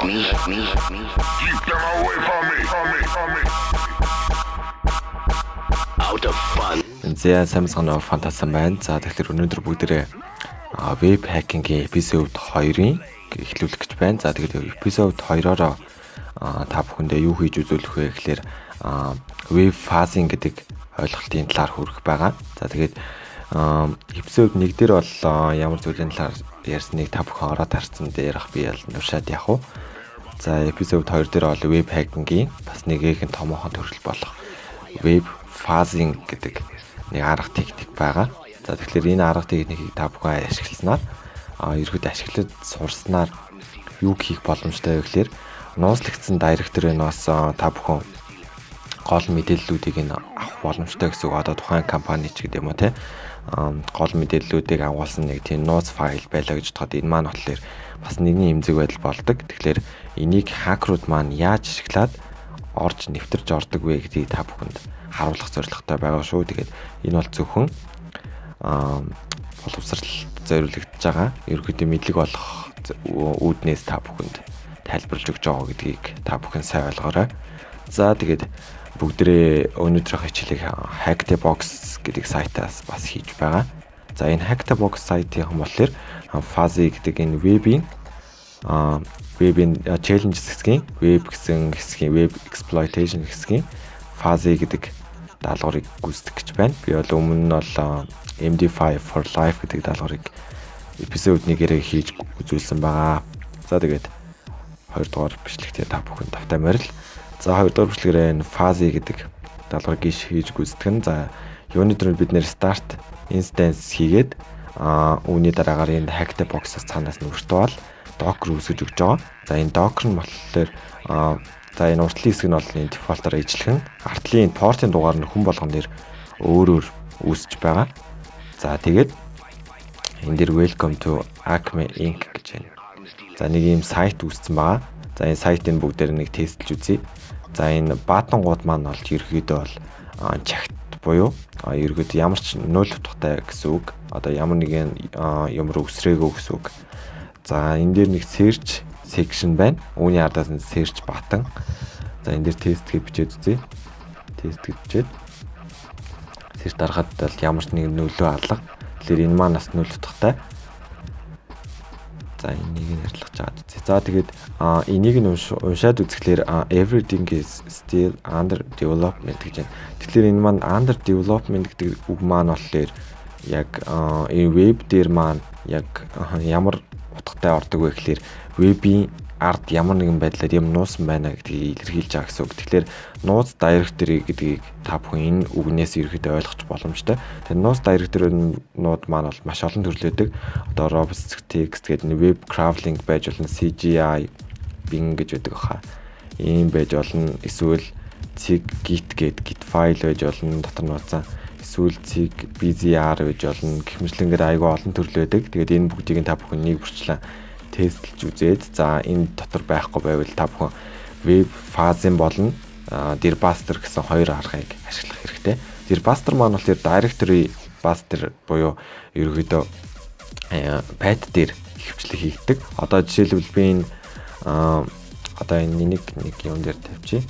Me, me, me. Keep them away from me, from me, from me. Out of fun. За, сайн байцгаана уу, фантасан байна. За, тэгэхээр өнөөдөр бүгдээрээ web hacking-ийн episode 2-ын эхлүүлэх гэж байна. За, тэгэхээр episode 2-ороо та бүхэндээ юу хийж үзүүлэх вэ гэхээр web fuzzing гэдэг ойлголтын талаар хүргэх байгаа. За, тэгээд episode 1 дээр бол ямар зүйлийн талаар ярьсныг та бүхэн ороод харсан дээр ах би бол нуршаад явах уу. За, episode 2 дээр бол web hacking-ийн бас нэгэн томоохон төрөл болох web fuzzing гэдэг нэг арга техник байгаа. За, тэгэхээр энэ арга техникийг та бүхэн ашигласнаар, ерөөд ашиглаж сурснаар юу хийх боломжтой вэ гэхээр нууцлагдсан directory-ноос та бүхэн гол мэдээллүүдийг нь авах боломжтой гэсэн үг. Одоо тухайн компани ч гэдэг юм уу, те, гол мэдээллүүдийг агуулсан нэг тийм нууц файл байлаа гэж бодоход энэ маань болохоор бас нэгний эмзэг байдал болдог. Тэгэхээр энийг хакерууд маань яаж ашиглаад орж нэвтэрж ордог вэ гэдгийг та бүхэнд харуулах зорилготой байгаа шүү. Тэгээд энэ бол зөвхөн боловсрал зориулагдж байгаа. Ерөнхийдөө мэдлэг болох үүднээс та бүхэнд тайлбарлаж өгч байгаа гэдгийг та бүхэн сайн ойлгоорой. За, тэгээд бүгдээрээ өнөөдрийн хичээлийг Hack the Box гэдэг сайтаас бас хийж байгаа. За, энэ Hack the Box сайтын болохоор Fuzzy гэдэг энэ вебийн challenge хэсгийн web гэсэн хэсгийн web exploitation хэсгийн Fuzzy гэдэг даалгаврыг гүйцэтгэх гэж байна. Би бол өмнө нь бол MD5 for life гэдэг даалгаврыг episode 1-ээрээ хийж үзүүлсэн байгаа. За, тэгээд 2 дугаар бичлэгтээ та бүхэн тавтай морил. За, 2 дугаар бичлэгээрээ энэ Fuzzy гэдэг даалгаврыг хийж гүйцэтгэх нь. За, юуны түрүүнд бид нэр start instance хийгээд, үүний дараагаар энэ Hack the Box-аас цаанаас нь virtual Docker үүсгэж өгч байгаа. За, энэ Docker нь болохоор за, энэ уртлын хэсэг нь бол энэ default-аар ижлэхэн. Артлын портын дугаар нь хүн болгон дээр өөр өөр үүсэж байгаа. За, тэгээд энэ дээр "Welcome to Acme Inc" гэж байна. За, нэг ийм сайт үүссэн байгаа. За, энэ сайтын бүгдээр нэг тестлж үзье. За, энэ button-гууд маань бол ерөөхдөө бол чагт буюу ерөөдөө ямар ч нөл утгатай гэсэн үг. Одоо ямар нэгэн юм руу өсрөөгөө гэсэн үг. За, энэ дээр нэг search section байна. Үүний ардаас нь search button. За, энэ дээр тест гэж бичээд үзье. Тест гэж бичээд search дарахад бол ямар ч нэгэн нөлөө алга. Тэгэхээр энэ маань бас нөл утгатай. За, энийг нь арилгаж аваад үзье. За, тэгээд энийг нь уншаад үзэхлээр "Everything is still under development" гэж байна. Тэгэхээр энэ маань under development гэдэг үг маань болохоор яг энэ веб дээр маань яг ямар утгатай ордог вэ гэхлээр вебийн ард ямар нэгэн байдлаар юм нуусан байна гэдгийг илэрхийлж байгаа гэсэн үг. Тэгэхээр нууц directory гэдгийг та бүхэн энэ үгнээс ерөөхдөө ойлгох боломжтой. Тэгэхээр нууц directory-нууд маань бол маш олон төрөл байдаг. Одоо robots.txt гэдэг нэг web crawling байж болно, CGI bin гэж байдаг хаа. Ийм байж болно. Эсвэл цэг git гээд git файл байж болно, дотор нууцсан. Эсвэл .bzr байж болно. Гэх мэтлэнгээр айгүй олон төрөл байдаг. Тэгээд энэ бүгдийг та бүхэн нэг бүрчлэн тестлж үзээд, за, энэ дотор байхгүй байвал та бүхэн web fuzzing болон Dirbuster гэсэн хоёр аргыг ашиглах хэрэгтэй. Dirbuster маань болохоор directory buster буюу ерөөхдөө path дээр ихэвчлэн хийгдэг. Одоо жишээлбэл би энэ одоо энэ нэг нэг юм дээр тавьчих.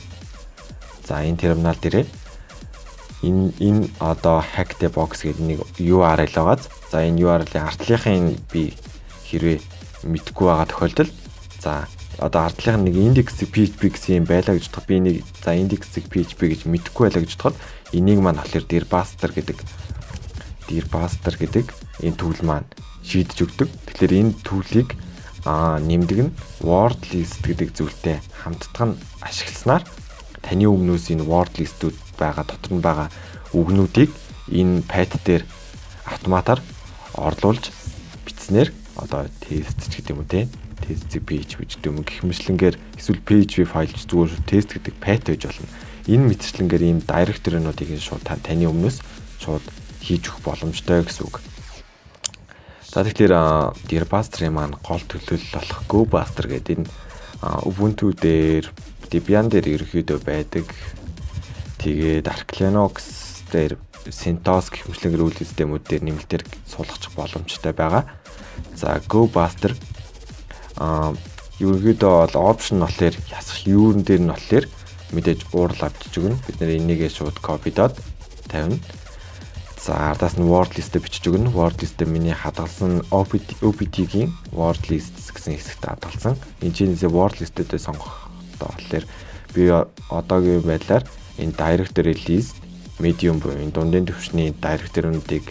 За, энэ терминал дээрээ энэ одоо Hack the Box гэдэг нэг URL байгааз. За, энэ URL-ийн артлынхын би хэрвээ мэдэхгүй байгаа тохиолдолд, за, одоо ардлынх нь нэг index PHP гэсэн юм байлаа гэж бодоход, би нэг, за, index PHP гэж мэдэхгүй байлаа гэж бодоход энийг маань болохоор dirbuster гэдэг энэ tool маань шийдэж өгдөг. Тэгэхээр энэ tool-ийг нэмдэг нь word list гэдэг зүйлтэй хамтдах нь ашигласнаар таны өмнөөс энэ word list-үүд байгаа, дотор нь байгаа үгнүүдийг энэ path дээр автоматар орлуулж бичснээр одоо тест ч гэдэг юм уу, те, тест PHP гэдэг юм, гэх мэтлэнгээр эсвэл PHP файл ч зүгээр тест гэдэг path байж болно. Энэ мэтчлэнгээр ийм directory-нуудыг шууд таны өмнөөс шууд хийж өгөх боломжтой гэсэн үг. За, тэгэхээр Dirbuster-ийн маань гол төлөөлөл болох GoBuster гэдэг энэ Ubuntu дээр, Debian дээр ерөнхийдөө байдаг. Тэгээд Arch Linux дээр, CentOS гэх мэтлэнгээр үйл системүүд дээр нэмэлтээр суулгачих боломжтой байгаа. За, GoBuster Ерөнхийдөө бол option болохоор ясах юурн дээр нь болохоор мэдээж URL авчиж өгнө. Бид нэр энийгээ шууд copy-доод тавина. За, ардаас нь word list-д бичиж өгнө. Word list-д миний хадгалсан OPT-гийн word list гэсэн хэсэгт хадгалсан. Энэ чинээсээ word list-д сонгохдоо болохоор би одоогийн байдлаар энэ directory list medium буюу энэ дундын түвшний directory-нуудыг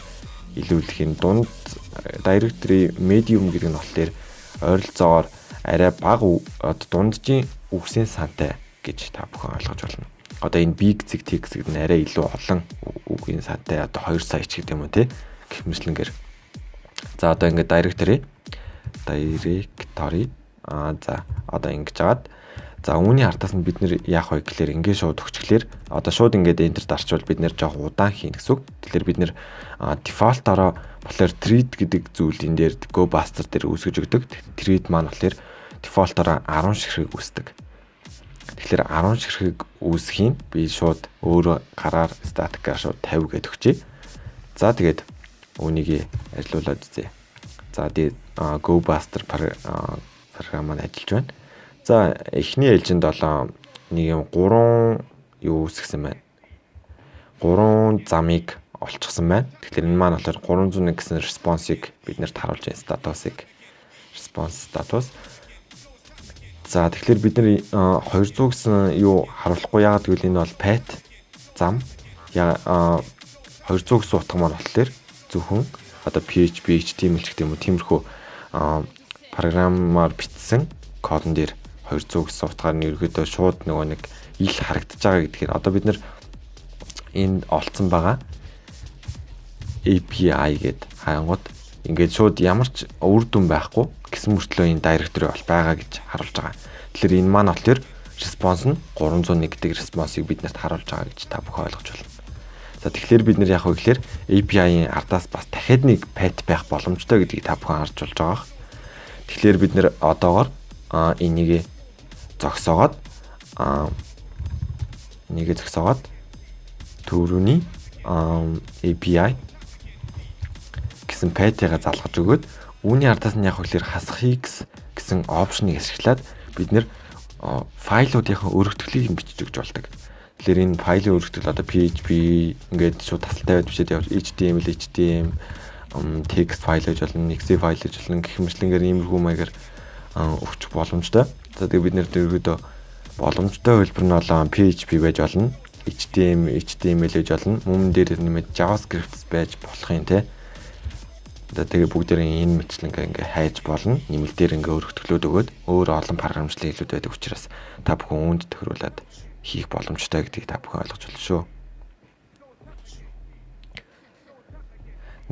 илүүрлэхийн дунд directory medium гэдэг нь болохоор ойролцоогоор арай бага, одоо дунджийн үгсийн сантай гэж та бүхэн ойлгож байна. Одоо энэ big цэг text гэдэг нь арай илүү олон үгийн сантай, одоо 2 сая ч гэдэг юм уу те, гэх мэтлэнгээр. За, одоо ингээд directory за, одоо ингэж агаад, за, үүний ардаас нь бид нэр яах вэ гэхлээр ингээд шууд өгчихлөөр одоо шууд ингээд enter дарчвал бид нэр жоох удаан хийн гэсэн үг. Тэгэхээр бид нэр default-ороо болохоор thread гэдэг зүйл энэ дээр Gobuster дээр үүсгэж өгдөг. Thread маань болохоор default-ороо 10 ширхэг үүсдэг. Тэгэхээр 10 ширхэг үүсхийн би шууд өөрөө гараар static-аар шууд 50 гэдээ өгчээ. За, тэгээд үүнийг ажилуулад үзье. За, тэгээд Gobuster програм маань ажиллаж байна. За, эхний ээлжинд болоо нэг юм 3 юу үүсгэсэн байна. 3 замыг олчихсан байна. Тэгэхээр энэ маань болохоор 301 гэсэн response-ыг бид нарт харуулж байна. Статусыг, response status. За, тэгэхээр бид нар 200 гэсэн юу харуулахгүй, яагаад гэвэл энэ бол path зам. Яа 200 гэсэн утга маань болохоор зөвхөн одоо PHP, HTML ч гэдэг юм уу, тиймэрхүү программаар бичсэн кодон дээр 200 гэсэн утгаар нь ерөөдөө шууд нөгөө нэг ил харагдаж байгаа гэдгээр одоо бид нар энд олцсон байгаа API гэд харангууд ингээд шууд ямар ч үр дүн байхгүй гэсэн мөртлөө энэ directory бол байгаа гэж харуулж байгаа. Тэгэхээр энэ маань болохоор response нь 301 гэдэг response-ыг бид нарт харуулж байгаа гэж та бүхэн ойлгож байна. За, тэгэхээр бид нар яг вэ гэхээр API-ийн ардаас бас дахиад нэг path байх боломжтой гэдгийг та бүхэн харж болж байгаа. Тэгэхээр бид нэр одоогор энийг зогсоогоод төрөний API гэсэн path-ыг залгаж өгөөд үүний ардаас нь яг гэхээр хасах x гэсэн option-ыг ашиглаад бид нэр файлуудынхаа өргөтгөлийг нь бичиж өгч болдог. Тэгэхээр энэ файлын өргөтгөл одоо PHP ингээд шууд тасалтай байд бичээд явж HTML, HTML, text файл гэж болно, Excel файл гэж болно гэх мэтлэнгээр иймэрхүү маягаар өгчих боломжтой. За, тэгээ бид нэр ерөөдөө боломжтой хувилбар нь болоо PHP байж болно, HTML, HTML гэж болно. Мөн дээр нэмээд JavaScript байж болох юм те. Одоо тэгээ бүгдээрээ энэ мэтлэнгээ ингээ хайж болно. Нэмэлтээр ингээ өргөтгөлөөд өгөөд өөр олон програмчлалын хэлүүд байдаг учраас та бүхэн үүнд тохируулаад хийх боломжтой гэдгийг та бүхэн ойлгож байна шүү.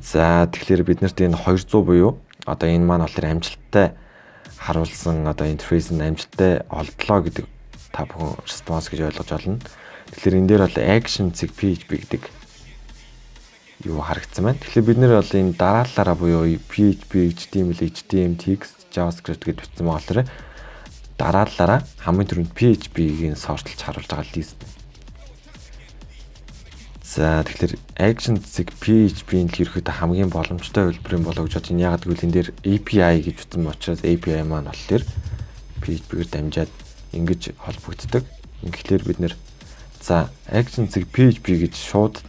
За, тэгэхээр бид нарт энэ 200 буюу одоо энэ маань болохоор амжилттай харуулсан, одоо интерфейс нь амжилттай олдлоо гэдэг та бүхэн response гэж ойлгож байна. Тэгэхээр энэ дээр бол action цэг PHP гэдэг юу харагдсан байна. Тэгэхээр бид нэр бол энэ дараалалаараа буюу PHP, HTML, HTML, text, JavaScript гэдээ бичсэн байгаа болохоор дараалалаараа хамгийн түрүүнд PHP-ийг сортлж харуулж байгаа list. За, тэгэхээр action цэг PHP-ийн л ерөөхдөө хамгийн боломжтой хувилбар юм болоо гэж бодож байна. Яагаад гэвэл энэ дээр API гэж утсан учраас API маань болохоор PHP-гээр дамжаад ингэж холбогддог. Ингэхлээр бид нэр за action цэг PHP гэж шууд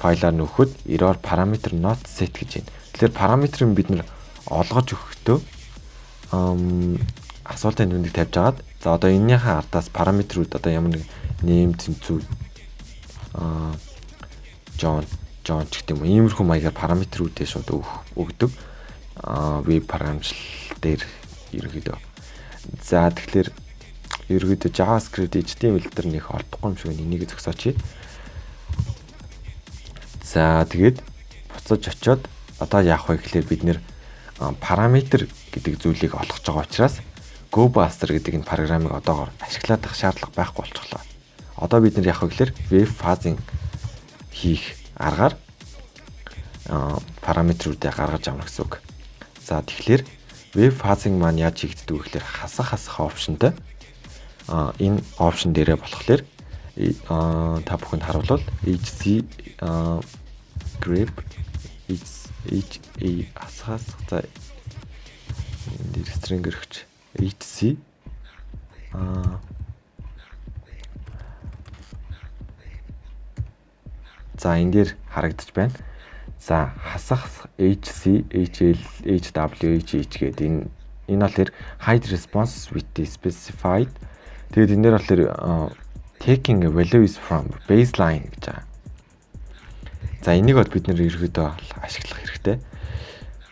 файлаар нөхөд error parameter not set гэж байна. Тэгэхээр параметрыг бид нэр олгож өгөхдөө асуултын тэмдэг тавьж агаад, за, одоо энэнийхээ ардаас параметрүүд одоо ямар нэг name тэнцүү John John ч гэдэг юм уу, иймэрхүү маягаар параметрүүдээ шууд өгдөг веб програмчлал дээр ерөнхийдөө. За, тэгэхээр ерөнхийдөө JavaScript, HTML дээр нэх олдохгүй юм шиг байна. Энийг зогсооч. За, тэгээд буцаж очиод одоо яах вэ гэхлээр бид нэр параметр гэдэг зүйлийг олгож байгаа учраас GoBuster гэдэг энэ програмыг одоогор ашиглаад ах шаардлага байхгүй болчихлоо. Одоо бид нар яах вэ гэхлээр web fuzzing хийх аргаар параметрүүдээ гаргаж авна гэсэн үг. За, тэгэхээр web fuzzing маань яаж хийгддэг вэ гэхлээр хасах хасах option-тай. Энэ option дээрээ болохоор та бүхэнд харуулвал HC grep H H A асахаас, за, энэ дээр string өгч. HC за энэ дээр харагдаж байна. За, хасах HC, HL, HW, HH гэдэг энэ болохоор hide response with the specified. Тэгээд энэ дээр болохоор taking values from baseline гэж байгаа. За, энийг бол бид нэр ерөөдөө ашиглах хэрэгтэй.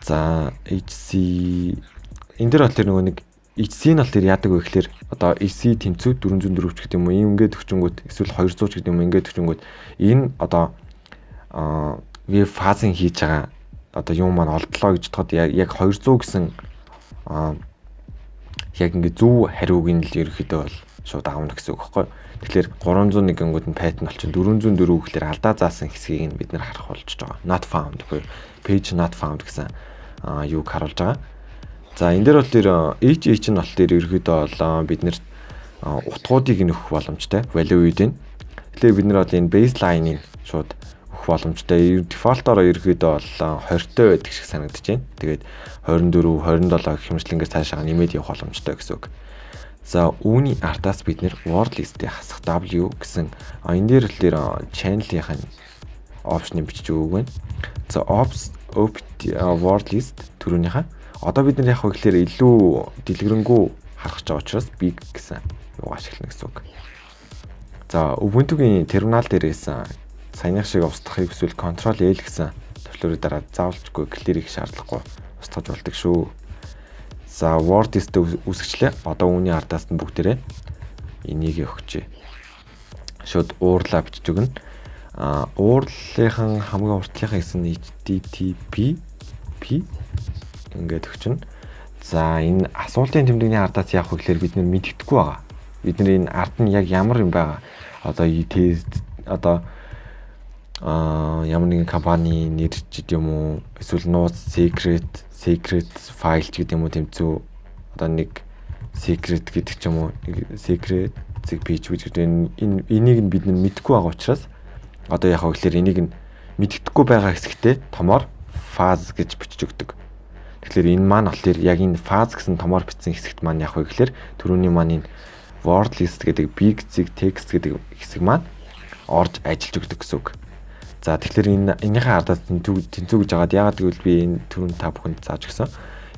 За, HC энэ дээр болохоор нөгөө нэг HC нь болохоор яадаг вэ гэхээр одоо HC тэнцүү 404 ч гэдэг юм уу, ийм ингээд өгчөнгүүт, эсвэл 200 ч гэдэг юм уу, ингээд өгчөнгүүт энэ одоо web fuzzing хийж байгаа одоо юм маань олдлоо гэж бодоход яг 200 гэсэн яг ингээд зөв хариуг нь л ерөөхдөө бол шууд авна гэсэн үг байхгүй. Тэгэхээр 301 гингүүд нь Python болчин 404 гэхлээр алдаа заасан хэсгийг нь бид нэр харах болж байгаа. Not found буюу page not found гэсэн юуг харуулж байгаа. За, энэ дээр бол тэр HH нь бол тэр ерөөхдөө бол бид нэр утгуудыг нь өгөх боломжтой. Value-ийг нь. Тэгэхээр бид нар бол энэ baseline-ыг шууд өгөх боломжтой. Default-ороо ерөөхдөө бол 20-той байдаг шиг санагдаж байна. Тэгээд 24, 27 гэх мэтчилэнгээр цаашаа нэмээд явах боломжтой гэсэн үг. За, үүний ардаас бид нэр word list-ийг хасах W гэсэн энэ дээр л тэр channel-ийн option-ыг бичиж өгөөг байна. За, ops opt word list түрүүнийхээ одоо бид нар яг гэхээр илүү дэлгэрэнгүй харах гэж байгаа учраас big гэсэн юу ашиглана гэсэн үг. За, Ubuntu-гийн терминал дээрээс саяных шиг устгахыг хүсвэл Ctrl L гэсэн товчлуурыг дараа заавалчгүй clear хийх шаардлагагүй устгаж болдог шүү. За, word list үүсгэчлээ. Одоо үүний ардаас нь бүгдээрээ энийг өгчээ. Шууд URL-аа бичиж өгнө. А URL-ийн хамгийн уртлынхаа хэсэг нь HTTP P ингээд өгчнө. За, энэ асуултын тэмдэгний ардаас яах вэ гэхээр бид нэр мэддэхгүй байгаа. Бид нар энэ ард нь яг ямар юм байгаа. Одоо тест одоо ямар нэгэн компани нэр ч гэдэг юм уу, эсвэл нууц secret file ч гэдэг юм уу, тэмцүү одоо нэг secret гэдэг ч юм уу, нэг secret зэг page гэж гэдэг энэ энийг нь бид нар мэдэхгүй байгаа учраас одоо яг гэхээр энийг нь мэддэхгүй байгаа хэсэгтээ томоор fuzz гэж бичиж өгдөг. Тэгэхээр энэ маань болохоор яг энэ fuzz гэсэн томоор бичсэн хэсэгт маань яг вэ гэхээр түрүүний маань энэ word list гэдэг big zig text гэдэг хэсэг маань орж ажиллаж өгдөг гэсэн үг. За, тэгэхээр энэ энийхээ ардаас тэнцүү тэнцүү гэж агаад, яагаад гэвэл би энэ түрүүн та бүхэнд зааж өгсөн.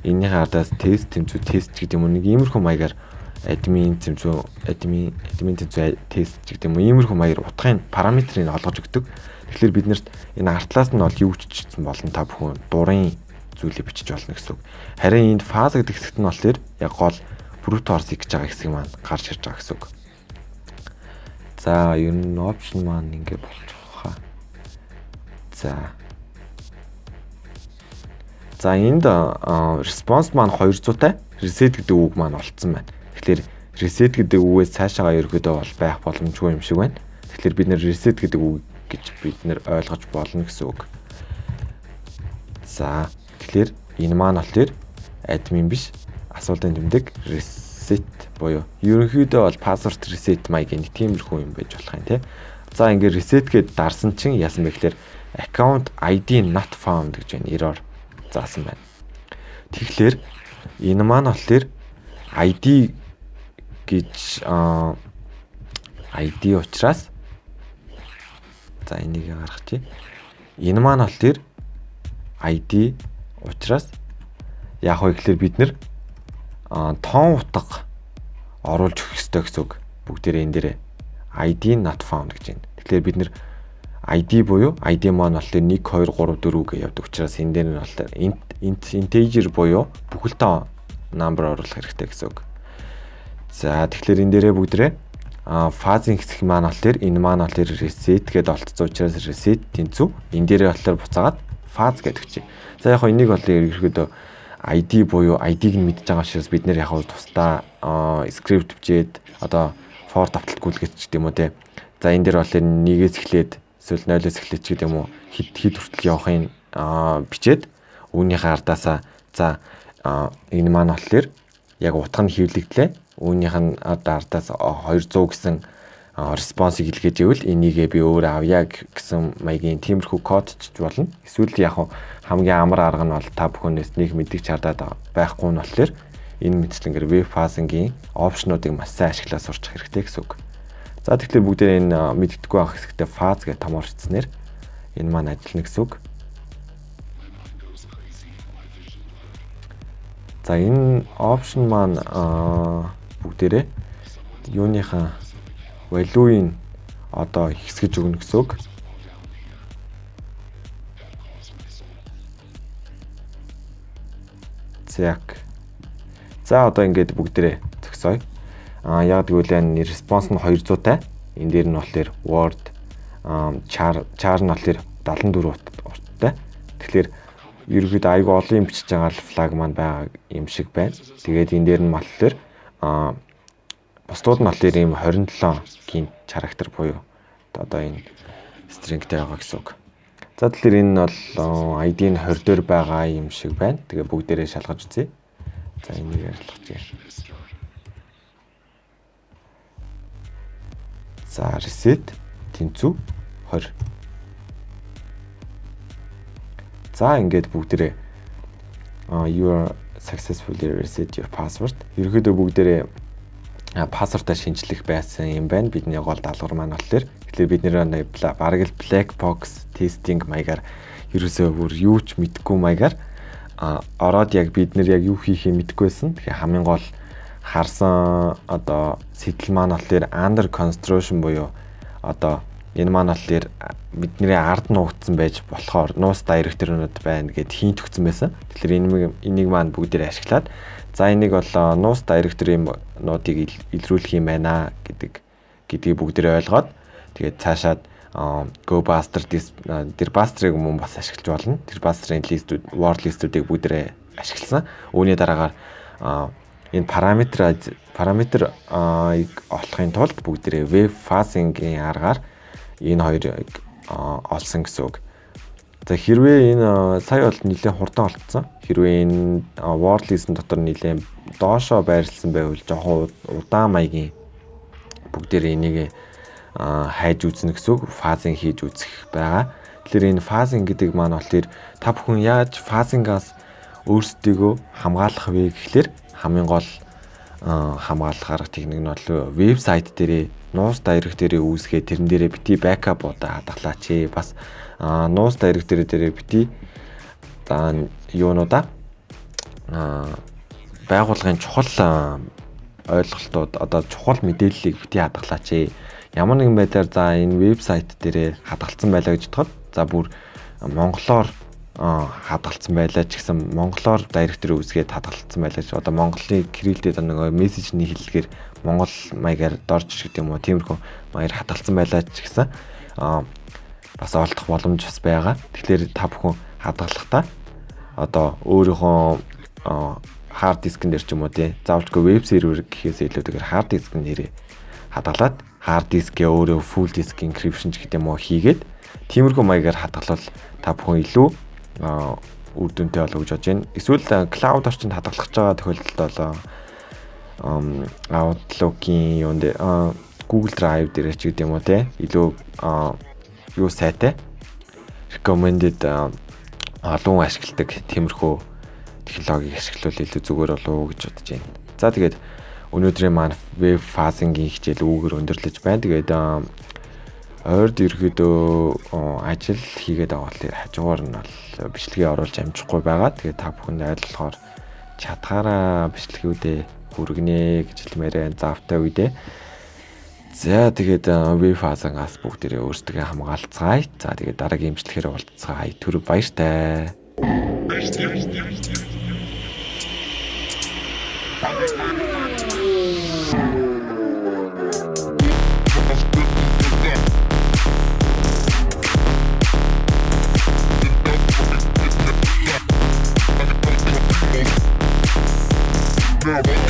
Энийхээ ардаас тест тэнцүү тест гэдэг юм уу, нэг иймэрхүү маягаар админ тэнцүү админ админ тэнцүү тест гэдэг юм уу, иймэрхүү маягаар утгын параметрыг олгож өгдөг. Тэгэхээр бид нарт энэ артлаас нь бол юу ч бичсэн болно, та бүхэн дурын зүйлийг бичиж болно гэсэн үг. Харин энд fuzz гэдэг хэсэгт нь болохоор яг гол brute force гэж байгаа хэсэг маань гарч ирж байгаа гэсэн үг. За, ер нь option маань ингэ болчих хаа. За. За, энд response маань 200-тай reset гэдэг үг маань олцсон байна. Тэгэхээр reset гэдэг үгээс цаашаага ерөөдөө бол байх боломжгүй юм шиг байна. Тэгэхээр бид нэр reset гэдэг үг гэж бид нэр ойлгож болно гэсэн үг. За, тэгэхээр энэ маань болохоор админ биш, асуултын тэмдэг reset буюу ерөнхийдөө бол password reset маягийн нэг тиймэрхүү юм байж болох юм тий. За, ингээд reset гэд дарсан чинь яасан бэ гэхээр account ID not found гэж байна. Error заасан байна. Тэгэхээр энэ маань болохоор ID гэж ID учраас за энийг гаргачих. Энэ маань болохоор ID учраас яг вэ гэхээр бид нэр тоон утга оруулж өгөх ёстой гэсэн үг. Бүгдээрээ энэ дээрээ ID not found гэж байна. Тэгэхээр бид нэр ID буюу ID маань болохоор 1 2 3 4 гэж явдаг учраас энэ дээр нь болохоор integer буюу бүхэл тоон number оруулах хэрэгтэй гэсэн үг. За, тэгэхээр энэ дээрээ бүгдээрээ fuzz-ын хэсэг маань болохоор энэ маань болохоор reset гэдээ олдсон учраас reset тэнцүү энэ дээрээ болохоор буцаагаад fuzz гэдэг чинь. За, яг энийг бол ерөнхийдөө ID буюу ID-г нь мэдж байгаа учраас бид нэр яг тусдаа скрипт бичээд одоо for давталт гүйлгэж ч гэдэм үү те. За, энэ дээр болохоор нэгээс эхлээд эсвэл 0-оос эхлээд ч гэдэм юм уу, хэд хэд хүртэл явахын бичээд үүнийхээ ардаасаа за энэ маань болохоор яг утга нь хэвлэгдлээ. Үүнийх нь одоо ардаас 200 гэсэн response-ыг илгээж ивэл энийгээ би өөрөө авъя гэсэн маягийн тиймэрхүү код чиж болно. Эсвэл яг хамгийн амар арга нь бол та бүхнээс нэг мэддэг чардаад байхгүй нь болохоор Энэ мэтчлэнгээр web fuzzing-ийн option уудыг маш сайн ашиглаад сурчих хэрэгтэй гэсэн үг. За, тэгэхээр бүгдээ энэ мэддэхгүй байх хэсэгтээ fuzz гэж томоор бичснээр энэ маань ажиллана гэсэн үг. За, энэ option маань бүгдээрээ юуныхаа value-ийн одоо хэсгэж өгнө гэсэн үг. За. За, одоо ингээд бүгдээрээ зөксөе. Яг гэвэл энэ response нь 200 тай. Энэ дээр нь болохоор word char, char нь болохоор 74 урттай. Тэгэхээр ерөнхийдөө айгүй олон юм бичиж байгаа л flag маань байгаа юм шиг байна. Тэгээд энэ дээр нь болохоор бусдууд нь болохоор ийм 27 гин character буюу одоо энэ string тэй байгаа гэсэн үг. За, тэгэхээр энэ бол ID нь 20 дээр байгаа юм шиг байна. Тэгээ бүгдээрээ шалгаж үзье. За, энийг арилгах. За, reset тэнцүү 20. За, ингээд бүгдээрээ "You are successfully reset your password". Ерөнхийдөө бүгдээрээ password аа шинжлэх байсан юм байна. Бидний гол даалгавар маань болохоор тэгэхээр бид нэр бараг л black box testing маягаар, ерөөсөө бүр юу ч мэдэхгүй маягаар ороод яг бид нэр яг юу хийхээ мэдэхгүй байсан. Тэгэхээр хамгийн гол харсан одоо сэтэл маань болохоор under construction буюу одоо энэ маань болохоор бидний ард нуугдсан байж болохоор нуус directory нууд байна гэд хийн төгсөн байсан. Тэгэхээр энийг маань бүгдээр ашиглаад, за, энийг бол нуус directory нуудыг илрүүлэх юм байна гэдгийг бүгдээр ойлгоод, тэгээд цаашаад Gobuster, Dirbuster-ыг мөн бас ашиглаж болно. Dirbuster-ын list үүд, word list-үүдийг бүгдээрээ ашигласан. Үүний дараагаар энэ параметр олохын тулд бүгдээрээ web fuzzing-ийн аргаар энэ хоёрыг олсон гэсэн үг. За, хэрвээ энэ сая бол нэлээд хурдан олцсон. Хэрвээ энэ word list дотор нэлээд доошоо байрлсан байвал жоохон удаан маягийн бүгдээрээ энийг хайж үзнэ гэсэн үг. Fuzzing хийж үзэх байгаа. Тэгэхээр энэ fuzzing гэдэг маань болохоор та бүхэн яаж fuzzing аас өөрсдийгөө хамгаалах вэ гэхлээр хамгийн гол хамгаалах арга техник нь бол вебсайт дээрээ нуус directory үүсгээд тэрэн дээрээ бити backup удаа хадгалаач ээ. Бас нуус directory дээрээ бити за юунуудаа байгууллагын чухал ойлголтууд, одоо чухал мэдээллийг бити хадгалаач ээ. Ямар нэгэн байдлаар, за, энэ вебсайт дээрээ хадгалсан байлаа гэж бодоход, за, бүр монголоор хадгалсан байлаа ч гэсэн, монголоор directory үүсгээд хадгалсан байлаа ч, одоо монголын кириллтэй нөгөө мессежний хэллэгээр монгол маягаар дорж гэдэг юм уу, тиймэрхүү маягаар хадгалсан байлаа ч гэсэн бас олдох боломж бас байгаа. Тэгэхээр та бүхэн хадгалахдаа одоо өөрийнхөө hard disk эн дээр ч юм уу, тий, заавалчгүй веб сервер гэхээс илүүтэйгээр hard disk эн дээрээ хадгалаад, hard disk ээ өөрөө full disk encryption ч гэдэг юм уу хийгээд, тиймэрхүү маягаар хадгалбал та бүхэн илүү үр дүнтэй болов гэж бодож байна. Эсвэл cloud орчинд хадгалах гэж байгаа тохиолдолд бол Outlook-ийн юун дээр, Google Drive дээр ч гэдэг юм уу, те, илүү юу сайтай recommended, олон хүн ашигладаг тиймэрхүү технологиг ашиглавал илүү зүгээр болов уу гэж бодож байна. За, тэгээд өнөөдрийн маань web fuzzing-ийн хичээл үүгээр өндөрлөж байна. Тэгээд ойрд ерөөдөө ажил хийгээд байгаа болохоор хажуугаар нь бол бичлэгээ оруулж амжихгүй байгаа. Тэгээд та бүхэнд айлуулахаар чадхаараа бичлэгүүдээ хүргэнэ гэж хэлмээр байна. Завтай үедээ. За, тэгээд web fuzzing-аас бүгдээрээ өөрсдөө хамгаалцгаая. За, тэгээд дараагийн бичлэгээр уулзцгаая. Түр баяртай. Now.